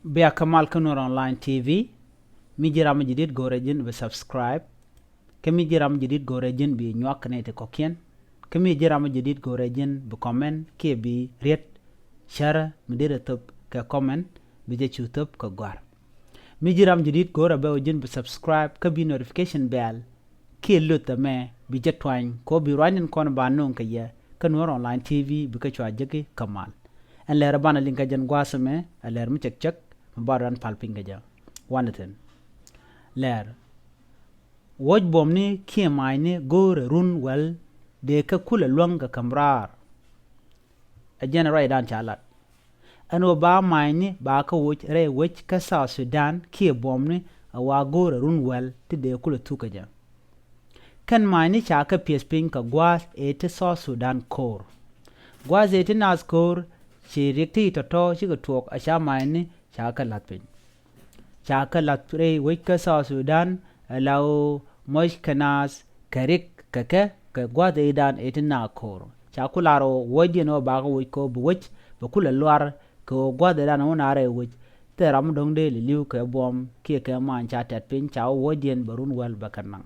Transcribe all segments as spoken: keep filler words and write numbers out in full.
Bia kä mal kä Nuɔr Online T V. Mi ji̱ ram mi jadid go̱rɛ ji̱n bi subscribe. Kä mi ji̱ ram mi jadid go̱rɛ ji̱n bi nyuak kɛ nɛy ti kɔ̱kiɛn. Kä mi ji̱ ram mi jadid go̱rɛ ji̱n bi comment kiɛ bi riet share mi derɛ thöp kɛ comment bi jɛ cu thöp kɛ gɔ̱a̱r. Mi ji̱ ram jadid go̱rɛ bɛ wä ji̱n bi subscribe kä bi notification bell kiɛ luth ɛmɛ bi jɛ tuany kɛ ɣöö bi ruacni kɔn ba nööŋ kɛ yɛ kä Nuɔr Online T V bi kä cua jeki kä mal. Ɛn lɛr banɛ liŋ kä jɛn gua̱a̱th ɛmɛ, ɛ lɛr mi cɛk cɛk mi ba rɔ ɛn pal piny kä jɛ. Wanɛ thi̱n. Lɛr. Wuɔ̱c buɔ̱mni kiɛ ma̱a̱cni go̱o̱rɛ run wäl dee kä kulɛ luäŋ kɛ käm raar. Ɛ jɛn ruacdan ca lat. Ɛn ɣöö ba ma̱a̱cni ba kä woc rɛy wec kä South Sudan kiɛ buɔ̱mni ɛ wa go̱o̱rɛ run wäl ti dee kulɛ thuk kɛ jɛ. Kɛn ma̱a̱cni ca kɛ piɛth piny kɛ gua̱a̱th ëë ti South Sudan ko̱o̱r. Gua̱a̱th ëë ti naath ko̱o̱r ci riɛk ti tɔ̱tɔ̱ cikɛ tuɔɔk ɛ ca ma̱a̱cni ca kɛ la̱th piny. Ca kɛ la̱th rɛy wec kä South Sudan ɛ la ɣöö moc kɛ naath kɛ riɛk kɛ kɛ kɛ gua̱a̱th ëëdan ëë ti naath ko̱o̱r. Ca ku lar ɣöö wuɔ̱cdiɛn ɣöö ba kɛ woc kɛ ɣöö bi wec bɛ kulɛ luar kɛ ɣöö gua̱a̱th ëëdan ɣöö na rɛy wec. Thil ram mi dɔ̱ŋ dee li̱li̱w kɛ buɔ̱m kiɛ kɛ ma̱a̱ny ca tɛt piny ca wä wuɔ̱cdiɛn bɛ run wäl bɛ kɛ naŋ.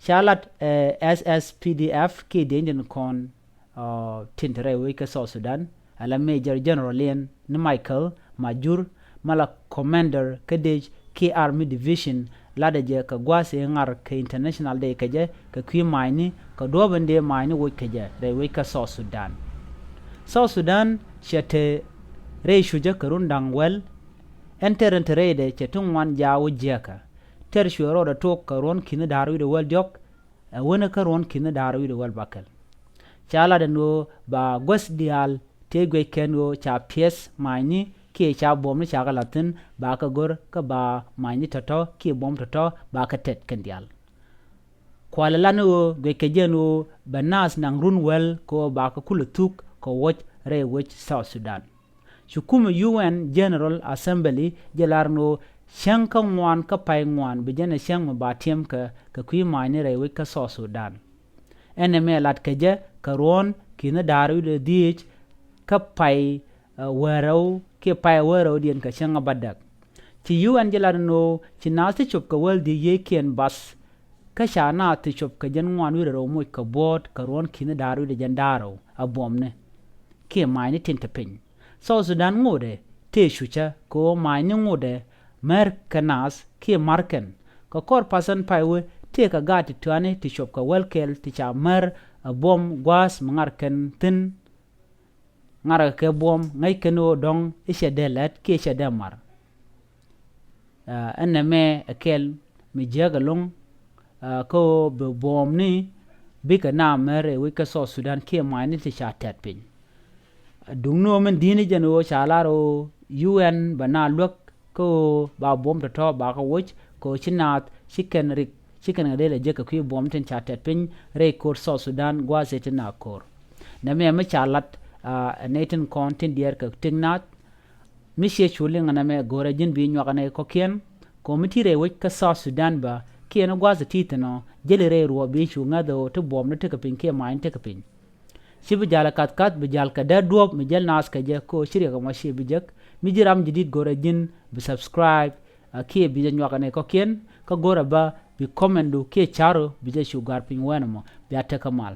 Ca lat ɛ S S P D F kiɛ diɛnydiɛn kɔn tin te rɛy wec kä South Sudan, ala Major General iɛn ni Michael Majur, mala Commander kä dec kiɛ Army Division, latdɛ jɛ kɛ gua̱a̱th ëë ŋar kɛ International Day kɛ jɛ kɛ kui̱ ma̱a̱cni kɛ duɔ̱ɔ̱p in dee ma̱a̱cni woc kɛ jɛ rɛy wec kä South Sudan. South Sudan cɛ te rɛy cucä kɛ run da̱ŋ wäl. Ɛn tɛr in te rɛydɛ cɛ ti ŋuan jaak wä jiäkä. Tɛr cuɛ rɔɔdɛ tuɔɔk kɛ ruɔ̱n ki̱ni da̱r wi̱cdɛ wäl diɔ̱k ɛ wänä kä ruɔ̱n ki̱ni da̱r wi̱cdɛ wäl bäkɛl. Ca lat ɛn ɣöö ba guäth diaal tëë guic kɛn ɣöö ca piɛth ma̱a̱cni kiɛ ca buɔ̱mni ca kɛ la̱th thi̱n ba kɛ go̱r kä ba ma̱a̱cni tɔ̱tɔ̱ kiɛ buɔ̱m tɔ̱tɔ̱ ba kɛ tɛt kɛn diaal. Kualɛ lat ni ɣöö guic kɛ jɛ ɛn ɣöö bɛ naath naŋ run wäl kɛ ɣöö ba kɛ kulɛ thuk kɛ wuɔ̱c rɛy wec South Sudan. Ci kumɛ U N General Assembly jɛ lar ni ɣöö cäŋ kä ŋuan kä pay ŋuan bi jɛn ɛ cäŋ mi ba tiɛm kɛ kɛ kui̱ ma̱a̱cni rɛy wec kä South Sudan. Ɛn ɛmɛ lat kɛ jɛ kɛ ruɔ̱n ki̱ni da̱r wi̱cdɛ dhieec kä pay wäl rɛw kiɛ pay wäl rɛwdiɛn kɛ cäŋ a bädäk. Ci U N jɛ lat ni ɣöö ci naath ti cop kɛ wäl dhieec yiëëkiɛn bath kä ca naath ti cop kɛ jɛn ŋuan wi̱cdɛ rɛw moc kɛ buɔ̱ɔ̱t kɛ ruɔ̱n ki̱ni da̱r wi̱cdɛ jɛn da̱r rɛw a buɔ̱mni kiɛ ma̱a̱cni tin te piny. South Sudan ŋotdɛ tëë cucä kɛ ɣöö ma̱a̱cni ŋotdɛ mär kɛ naath kiɛ ma̱r kɛn. Kɛ kɔr pa̱thɛn pay wee tëë kɛ gaat ti tuani ti cop kɛ wäl kɛl ti ca mär ɛ buɔ̱m gua̱a̱th mi ŋar kɛn thi̱n. Ŋarkɛ kɛ buɔ̱m ŋäc kɛn ɣöö dɔ̱ŋ i̱ cɛ dee lät kiɛ cɛ dee ma̱r. Ɛn nɛmɛ ɛ kɛl mi jiäk ɛlɔ̱ŋ kä ɣöö bi buɔ̱ɔ̱mni bikɛ naath mär ɛ wec kä South Sudan kiɛ ma̱a̱cni ti ca tɛt piny. Duŋni ɣöö min di̱t ni jɛn ɣöö ca lar ɣöö U N bɛ naath luäk kä ɣöö ba buɔ̱m tɔ̱tɔ̱ ba kɛ woc kɛ ɣöö ci naath ci kɛn rik ci kɛn kɛ dee lɛ jek kɛ kui̱ buɔ̱m tin ca tɛt piny rɛy ko̱r South Sudan gua̱a̱th ëë ti naath ko̱o̱r. Nɛmɛ mi ca lat ɛ nɛy tin kɔn tin diɛɛr kɛ tëk naath. Mi ciɛ cu liŋ ɛn ɛmɛ go̱rɛ ji̱n bi nyuak ɛn ɛ kɔ̱kiɛn. Kɛ ɣöö mi ti rɛy wec kä South Sudan bä kiɛ ni gua̱a̱th ɛ ti thi̱n ɔ jäli rɛy ruɔ̱ɔ̱p bi cu ŋäth ɛ ɣöö ti buɔ̱mni tekɛ piny kiɛ ma̱a̱cni tekɛ piny. Ci bi ja̱l ɛ ka̱th ka̱th bi ja̱l kɛ dee duɔ̱ɔ̱p mi jäl naath kɛ jɛ kɛ ɣöö ci riɛk ɛmɔ ciɛ bi jek. Mi ji̱ ram jadid go̱rɛ ji̱n bi subscribe kiɛ bi jɛ nyuak ɛn ɛ kɔ̱kiɛn kä go̱rɛ bä bi comment du kiɛ ca̱ru bi jɛ cu gɔ̱a̱r piny wɛn ɛmɔ bia tekɛ mal.